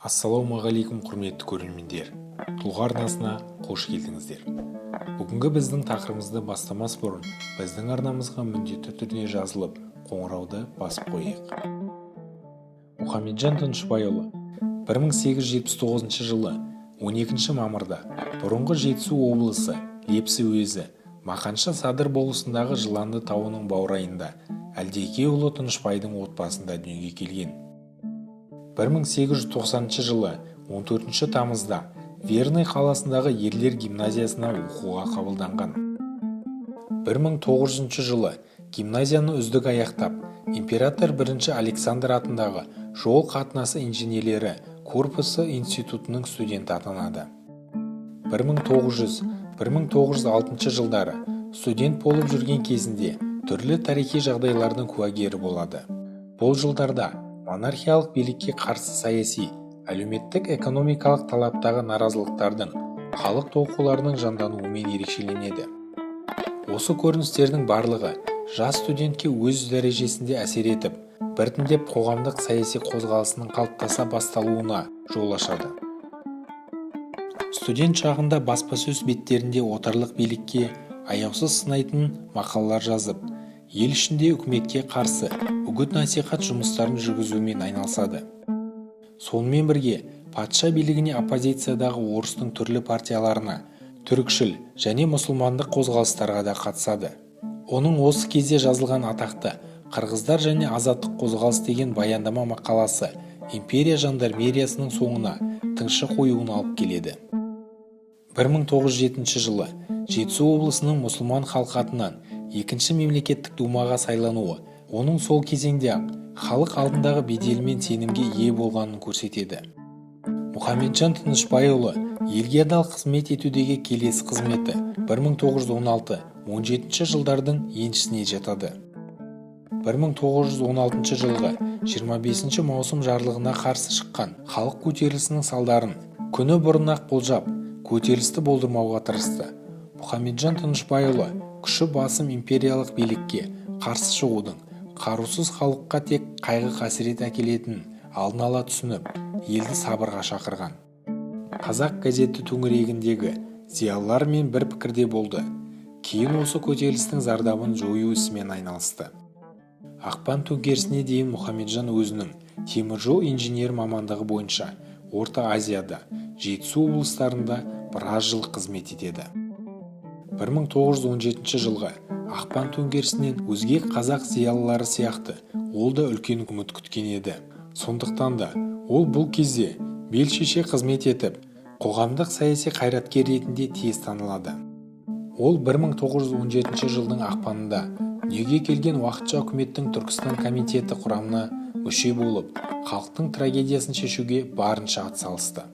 Ассалаумағалейкум, құрметті көрермендер! Тұлға арнасына қош келдіңіздер! Бүгінгі біздің тақырыбымызды бастамас бұрын біздің арнамызға міндетті түрде жазылып, қоңырауды басып қояйық. Мұхамеджан Тынышбайұлы 1879 жылы 12 мамырда бұрынғы Жетісу облысы, Лепсі уезі, Мақаншы Садыр болысындағы Жыланды тауының баурайында Әлдекеұлы Тынышбайдың отбасында дүниеге келген. 1890 жылы 14 тамызда Верный қаласындағы ерлер гимназиясына оқуға қабылданған. 1900 жылы гимназияны үздік аяқтап, император бірінші Александр атындағы жол қатынасы инженерлері корпусы институтының студенті атанады. 1900-1906 жылдары студент болып жүрген кезінде түрлі тарихи жағдайлардың куәгері болады. Бұл жылдарда монархиялық билікке қарсы саяси, әлеуметтік, экономикалық талаптағы наразылықтардың, халық толқуларының жандануымен ерекшеленеді. Осы көріністердің барлығы жас студентке өз дәрежесінде әсер етіп, біртіндеп қоғамдық саяси қозғалысының қалыптаса басталуына жол ашады. Студент шағында баспасөз беттерінде отарлық билікке аяусыз сынайтын мақалалар жазып, ел ішінде үкіметке қарсы үгіт-насихат жұмыстарын жүргізумен айналысады. Сонымен бірге патша билігіне оппозициядағы орыстың түрлі партияларына, түрікшіл және мұсылмандық қозғалыстарға да қатысады. Оның осы кезде жазылған атақты «Қырғыздар және азаттық қозғалыс» деген баяндама мақаласы империя жандармериясының соңына тыңшы қоюын алып келеді. 1907 жылы Жетісу облысының мұсылман халқы атынан екінші мемлекеттік думаға сайлануы оның сол кезеңде-ақ халық алдындағы беделі мен сенімге ие болғанын көрсетеді. Мұхамеджан Тынышбайұлы елге адал қызмет етудегі келесі қызметі 1916-17 жылдардың еншісіне жатады. 1916 жылғы 25 маусым жарлығына қарсы шыққан халық көтерілісінің салдарын күні бұрын-ақ болжап, көтерілісті болдырмауға тырысты. Мұхамеджан Тынышбайұлы күші басым империялық билікке қарсы шығудың қарусыз халыққа тек қайғы-қасірет әкелетінін алдын ала түсініп, елді сабырға шақырған. «Қазақ» газеті төңірегіндегі зиялылармен бір пікірде болды. Кейін осы көтерілістің зардабын жою ісімен айналысты. Ақпан төңкерісіне дейін Мұхамеджан өзінің теміржол инженері мамандығы бойынша Орта Азияда, Жетісу облыстарында біраз жыл қызмет етеді. 1917 жылғы ақпан төңкерісінен өзге қазақ зиялылары сияқты ол да үлкен үміт күткен еді. Сондықтан да ол бұл кезде бел шеше қызмет етіп, қоғамдық саяси қайраткер ретінде тез танылады. Ол 1917 жылдың ақпанында дүниеге келген уақытша үкіметтің Түркістан комитеті құрамына мүше болып, халықтың трагедиясын шешуге барынша атсалысты.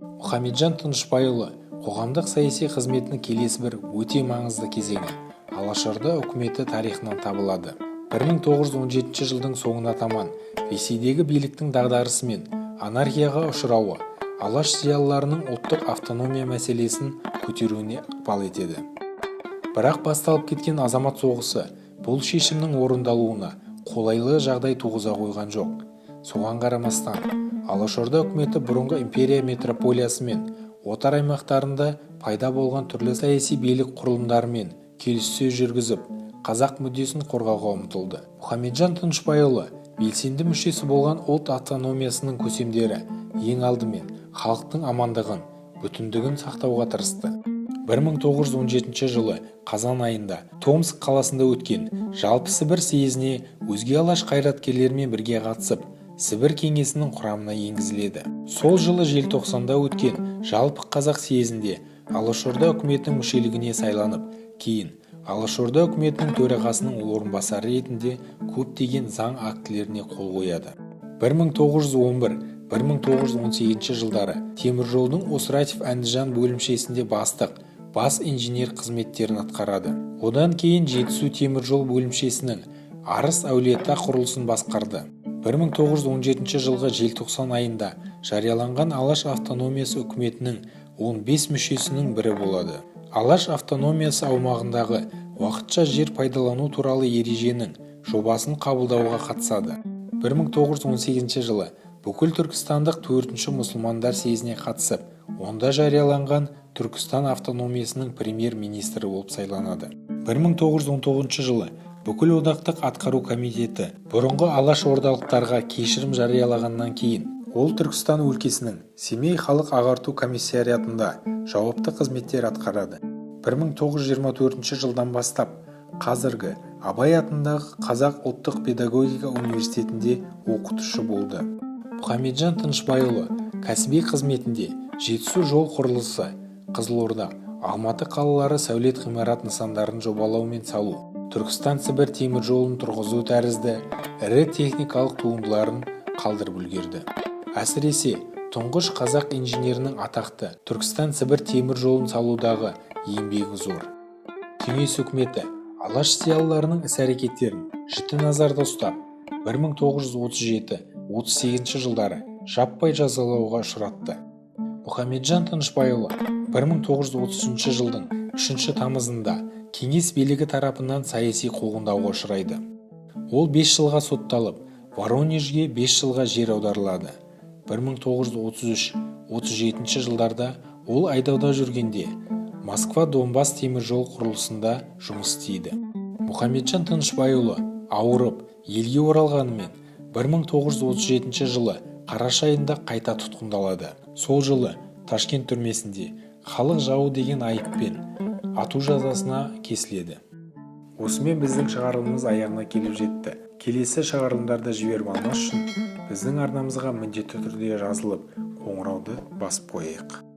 Мұхамеджан Тынышбайұлы қоғамдық саяси қызметінің келесі бір өте маңызды кезеңі Алашорда үкіметі тарихынан табылады. 1917 жылдың соңына таман Ресейдегі биліктің дағдарысы мен анархияға ұшырауы алаш зиялыларының ұлттық автономия мәселесін көтеруіне ықпал етеді. Бірақ басталып кеткен азамат соғысы бұл шешімнің орындалуына қолайлы жағдай туғыза қойған жоқ. Соған қарамастан Алашорда үкіметі бұрынғы империя метрополиясы мен отар аймақтарында пайда болған түрлі саяси билік құрылымдарымен келіссөз жүргізіп, қазақ мүддесін қорғауға ұмтылды. Мұхамеджан Тынышбайұлы белсенді мүшесі болған ұлт автономиясының көсемдері ең алдымен халықтың амандығын, бүтіндігін сақтауға тырысты. 1917 жылы қазан айында Томск қаласында өткен жалпы Сібір съезіне өзге алаш қайраткерлерімен бірге қатысып, Сібір кеңесінің құрамына енгізіледі. Сол жылы желтоқсанда өткен жалпы қазақ съезінде Алашорда үкіметінің мүшелігіне сайланып, кейін Алашорда үкіметінің төрағасының орынбасары ретінде көптеген заң актілеріне қол қояды. 1911-1918 жылдары теміржолдың Остратьев Әндіжан бөлімшесінде бастық, бас инженер қызметтерін атқарады. Одан кейін Жетісу теміржол бөлімшесінің Арыс, Әулиеата құрылысын басқарды. 1917 жылғы желтоқсан айында жарияланған Алаш автономиясы үкіметінің 15 мүшесінің бірі болады. Алаш автономиясы аумағындағы уақытша жер пайдалану туралы ереженің жобасын қабылдауға қатысады. 1918 жылы Бүкіл түркістандық төртінші мұсылмандар съезіне қатысып, онда жарияланған Түркістан автономиясының премьер-министрі болып сайланады. 1919 жылы Бүкіл одақтық атқару комитеті бұрынғы Алаш ордалықтарға кешірім жариялағаннан кейін, ол Түркістан өлкесінің Семей халық ағарту комиссариатында жауапты қызметтер атқарады. 1924 жылдан бастап қазіргі Абай атындағы Қазақ ұлттық педагогика университетінде оқытушы болды. Мұхамеджан Тынышбайұлы кәсіби қызметінде Жетісу жол құрылысы, Қызылорда, Алматы қалалары сәулет ғимарат нысандарын жобалау мен салу, Түркістан Сібір темір жолын тұрғызу тәрізді ірі техникалық туындыларын қалдырып үлгерді. Әсіресе тұңғыш қазақ инженерінің атақты Түркістан Сібір темір жолын салудағы еңбегі зор. Кеңес үкіметі Алаш зиялыларының іс-әрекеттерін жіті назарда ұстап, 1937-38 жылдары жаппай жазалауға ұшыратты. Мұхамеджан Тынышбайұлы 1933 жылдың 3 тамызында кеңес билігі тарапынан саяси қуғындауға ұшырайды. Ол 5 жылға сотталып, Воронежге 5 жылға жер аударылады. 1933-37 жылдарда ол айдауда жүргенде Москва Донбасс темір жол құрылысында жұмыс істейді. Мұхамеджан Тынышбайұлы ауырып елге оралғанымен, 1937 жылы қараша айында қайта тұтқындалады. Сол жылы Ташкент түрмесінде халық жауы деген айыппен ату жазасына кесіледі. Осымен біздің шығарылымымыз аяғына келіп жетті. Келесі шығарылымдарды жіберіп алмас үшін біздің арнамызға міндетті түрде жазылып, қоңырауды басып қояйық.